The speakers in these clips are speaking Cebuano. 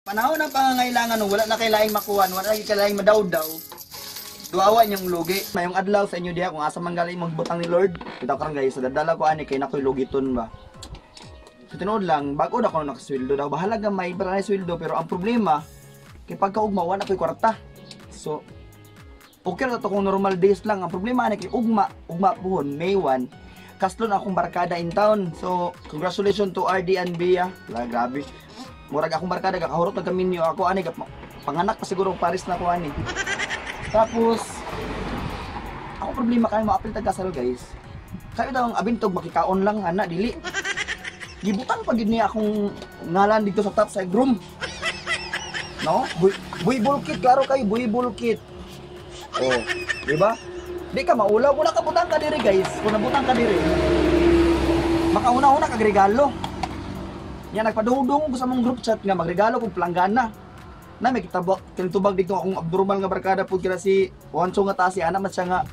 Panahon ng pangangailangan, wala na kay laing makuan, wala na kay laing madawdaw. Duawa niyong lugi. Mayong adlaw sa inyo diha kung asa man galing magbutang ni Lord. Bitaw karon guys, sa dadala ko ani kay nakoy lugiton ba. Sa tinuod lang, bago na ko nakasweldo daw. Bahala gamay para na sweldo, pero ang problema kay pagkaugma wala koy kwarta. So okay ra to kung normal days lang. Ang problema ani kay ugma, ugma puhon May 1. Kaslon akong barkada in town. So congratulations to RD and Bea. La grabe. Murag akong barkada gakahurot na kaminyo ako ani panganak pa siguro Paris na ko ani. Tapos ako problema kay moapil tag kasal guys. Kayo daw ang abintog makikaon lang ana dili. Gibutan pa gid niya akong ngalan dito sa top side room. No? Buy bulkit, klaro kayo, buy bulkit. Oh, di ba? Di ka maulaw, wala ka butang ka diri guys. Kung nabutang ka diri, makauna-una kag regalo. Nya nagpadungdung ko sa mong group chat nga magregalo kog planggana. Na may kitabok, tinitubag dito akong abnormal nga barkada pud kira si Juancho nga tasi ana man siya nga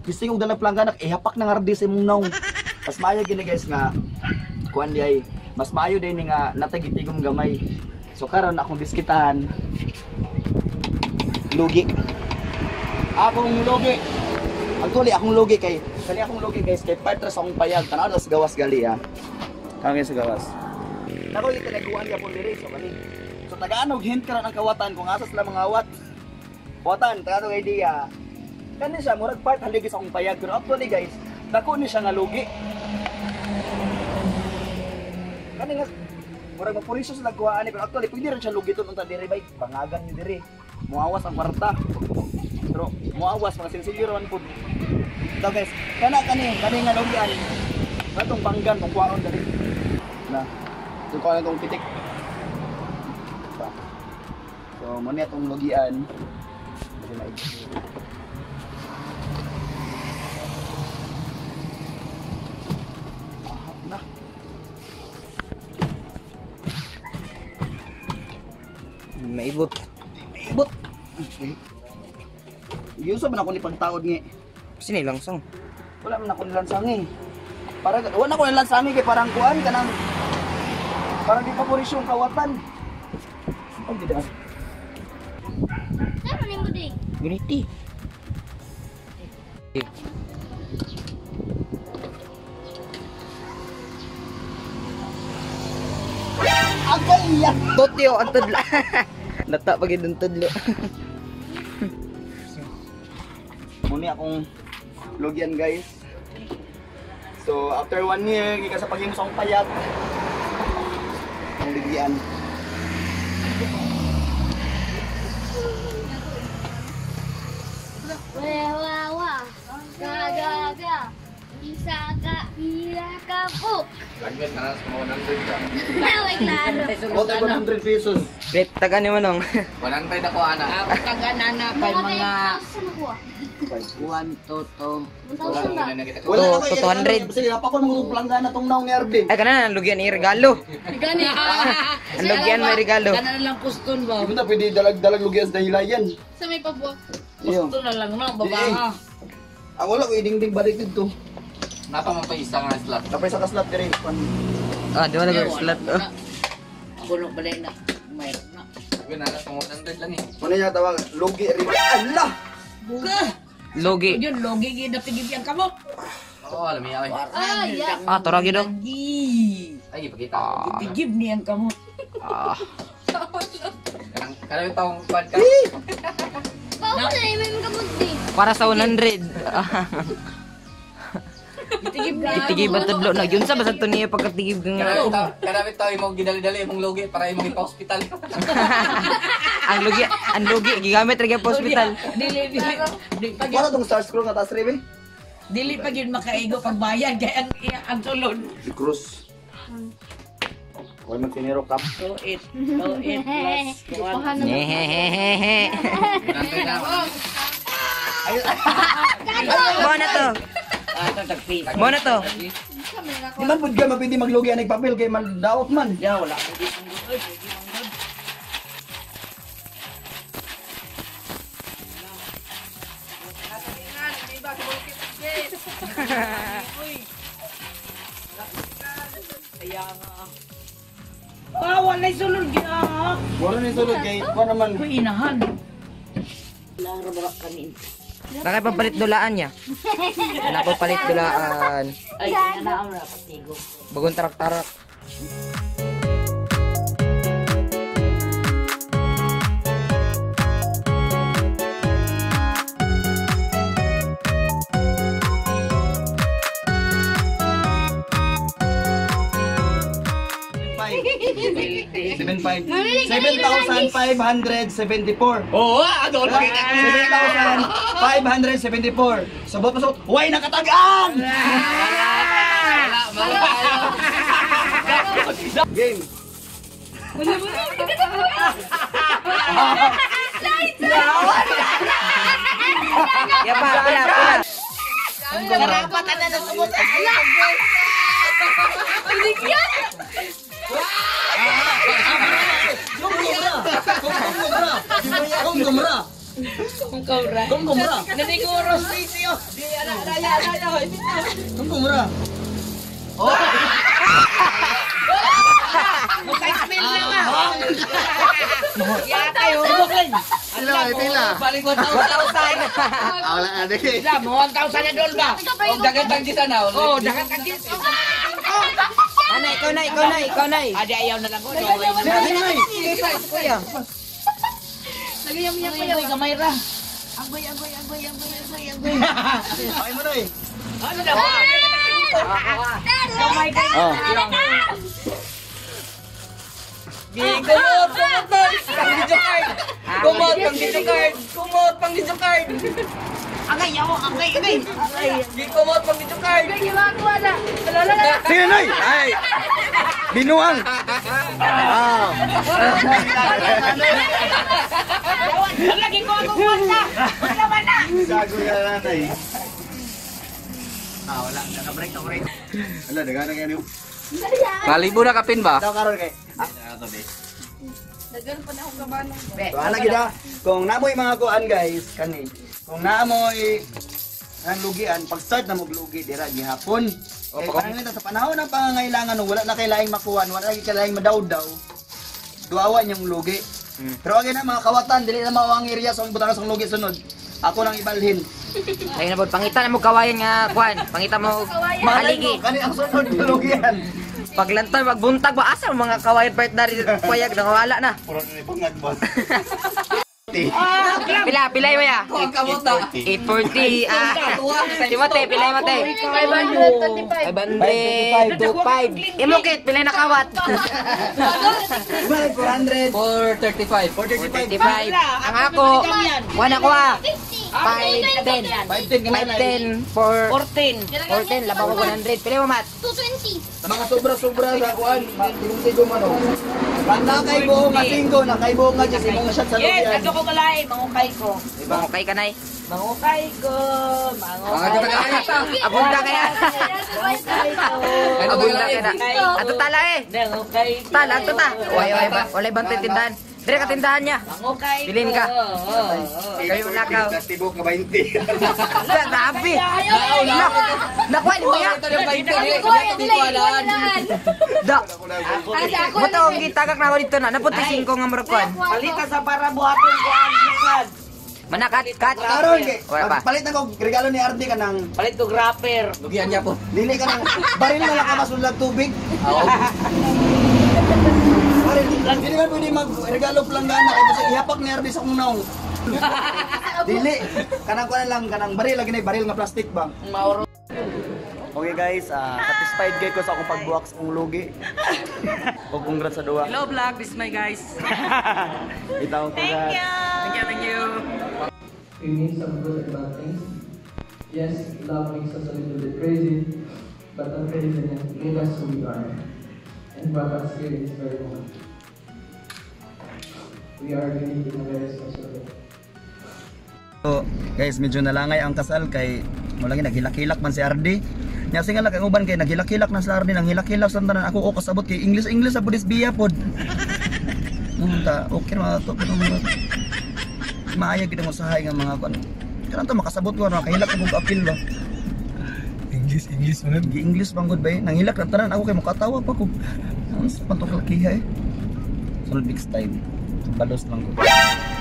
gising og dalag planggana ihapak na nga rdi sa imong naong. Mas maayo gini guys nga kuan di ay mas maayo din nga natagitigom gamay. So karon akong diskitahan lugi. Akong lugi. Actually akong lugi kay kani akong lugi guys kay part ra sa akong payag tan-aw sa gawas gali ah. Kami sa gawas. Nako gitinaguan gyapon diri so kani. So tagaan og hint karon ang kawatan kung asa sila mga awat. Watan tagaan og idea. Kani siya murag part haligi sa akong payag pero actually guys dako ni siya nga lugi. Kani nga murag mapurisyo sila kuhaan pero actually pwede rin siya lugiton unta diri bay pangagan ni diri. Muawas ang kwarta. Pero muawas mga sinsilyo ron pud. So guys, kana kani kani nga lugian. Katong banggan kung kuwaon diri. Na. So kuha na tong pitik. So mo niya tong lugian. Na. Maibot. Maibot. Okay. Yuso man ako ni pagtaod ngi. Sino langsang? Wala man ako nilansang eh. Para wala ako nilansang kay parang kuan kanang parang di pa purisyong kawatan. Ay di da. Saan man nimo ding? Unity. Agay ya. Totyo ang tudlo. Nata pa gid ang tudlo. Muni akong logyan guys. So after 1 year gikan sa paghimo sa akong payag. Ang ligyan. Wa wa ga ga ga. Isa ka ila ka book. Lagyan na sa 100 ka. Naway klaro. What 100 pesos? Bet taga ni manong. 100 ako ana. Ako taga nana kay mga 1 1 to 2. 1,000 ba? Wala na To 200. Sige, napakon mo planggana tong naong ni RD. Ay kana lugyan ni regalo. Gani. Ang lugyan may regalo. Kana na lang kuston ba? Di ba pwede dalag-dalag lugyan sa dahilayan? Sa may pabuak. Iyo. Kuston na lang no, baba. Ang wala ko idingding balik dito. Napa man pa isa nga slot. Napay sa kaslot diri. Ah, di wala gyud slot. Oh. Kuno balay na. Mayroon na. Sabi na sa 100 lang eh. Muna niya tawag lugi rin. Allah. Buga. Lugi. Yun logi gid napigib yang kamot. Oo, alam niya ay. Ah, yeah. Ah, tora gid oh. Ay, ipakita. Ipigib niyang kamot. Ah. Kanang kanang taong kuan ka. Bawo na may kamot din. Para sa 100. Itigib na. Itigib ang tudlo na. Yun sa basta to niya pagkatigib nga. Kanang tao imong gidali-dali imong lugi para imong ipa-hospital. Ang lugi gigamit ra gyud pa hospital. Dili dili. Wala tong star scroll nga taas rin. Dili pa gyud makaigo pagbayad kay ang sulod. Si Cruz. Huwag magtiniro kap. 28 28 plus 1. Hehehehe. 100 na. Mo na to. Ah, tagpi. Mo na to. Di man pud ka mapindi maglugi anig papel kay man daot man. Ya wala. Kaya nga. Ah, walay sulod gyud. Mura ni sulod kay kuan naman. Uy, inahan. Nakapapalit dulaan niya. Nakapapalit dulaan. Ay, inahan ra patigo. Bagong tarak-tarak. Seven five. 7,574. Oo, ano lagi ka. 7,574. Sabot pa sabot. Way nakatagaan! Game. Ya pa, pula, pula. Karapat ana na sumot. Kung gumra. Kung kaura. Kung gumra. Naniguro sisiyo. Di ala ala ala ala. Kung gumra. Makaismil na nga. Ya kayo. Pila, pila. Balik 1,000. Wala na di. Sila mo 1,000 na dol ba? Og dagan tang gisa na. Oh, dagan kag gis. Ana, ikaw na, ikaw na, ikaw na. Adi ayaw na lang ko. Kuya. Agoy gamay ra. Agoy agoy agoy agoy agoy agoy. Ay mo na eh. Ano na? Gamay ka. Oh. Kumot, kumot, pang video card. Kumot, pang video card. Kumot, pang video card. Agay yawo, agay agay. Gikumot pang video card. Sige nay. Ay. Binuang. Ah. Lagi ko ako kwarta. Wala man na. Gago ya nanay. Ah, wala. Naka-break na break. Wala, dagana kayo. Malibo na kapin ba? Daw karon kay. So, ana gid ah. Kung namoy mga kuan guys, kani. Kung naamoy ang lugian, pag start na moglugi dira gihapon. Kay pananglitan sa panahon ng pangangailangan wala na kay laing makuan, wala na kay laing madawdaw. Duawan yung lugi. Pero agay na mga kawatan, dili na mao ang area sa butang sa lugi sunod. Ako lang ibalhin. Ayun na po, pangita na mo kawayan nga, kuan. Pangita mo Malay haligi. mo, kani ang sunod na lugian. Paglantoy, magbuntag ba? Asa ang mga kawayan part na rin payag, nakawala na. Puro na ipangag boss. Pila, pila mo ya? Ang kamot na. 840. Ah. Si Mate, pila mo te? 525. 525. Imukit, pila nakawat? 400. 435. 435. 35. Ang ako, kuan ako ah. 510. 510 ka na. 510 for 14. 410, labaw ko 100. Pila mo, Mat? 220. Sa mga sobra-sobra sa kuan, tinungtigo man oh. Nakay buo nga 5, nakay buo nga 10 imong shot sa Yes, lugian. ato ko galay, mangukay ko. Okay ka, Nay. Mangukay ko, Mga mangukay. katagalan. Abunda kaya. Mangukay ko. Abunda kaya na. Ato tala eh. Mangukay ko. Tala, ato ta. Way, way, ba? Walay bantay tindahan. Dire ka tindahan niya. Mangukay ko. Bilin ka. Kayo lakaw. Tibok nga 20. Grabe. Nakuha ni Kuya. Ito yung 20. Dili ko alam. Da. Buto ang gitagak na ako dito na. Napunta 5 nga murakuan. Palita sa para buhaton ko ang bukad. Mana kat kat. Karon kay Wala pa. palit na ko regalo ni RD ka ng Palit ko grapper. Lugian niya po. dili ka ng baril na lang ka masulag tubig. Oo. Baril, dili man pwede mag regalo planggana kay basta ihapak ni RD sa akong naong. Dili kanang kuan lang kanang baril lagi na baril nga plastic ba. Mauro. Okay guys, satisfied kay ko sa akong pagbuwak sa akong lugi. O congrats sa duwa. Hello vlog, this is my guys. Itaw congrats. Thank you, thank you. We mean some good and bad things. Yes, love makes us a little bit crazy, but that craziness made us who we are and brought us here in this very moment. We are unique in a very special way. So, guys, medyo nalangay ang kasal kay wala gi naghilak-hilak man si RD. Nya singa lang ang uban kay naghilak-hilak na sa RD, nang hilak-hilak sa tanan ako o kasabot kay English English sa Buddhist biya pod. Unta, okay ra to pero mga maayag gid ang usahay nga mga kuan. Kanang to makasabot ko ano kahilak ko og appeal ba. English, English man. Gi English bang gud bay, nanghilak na tanan ako kay mukatawa pa ko. Ang sa pantong lakiha eh. Sunod next time. Balos lang ko.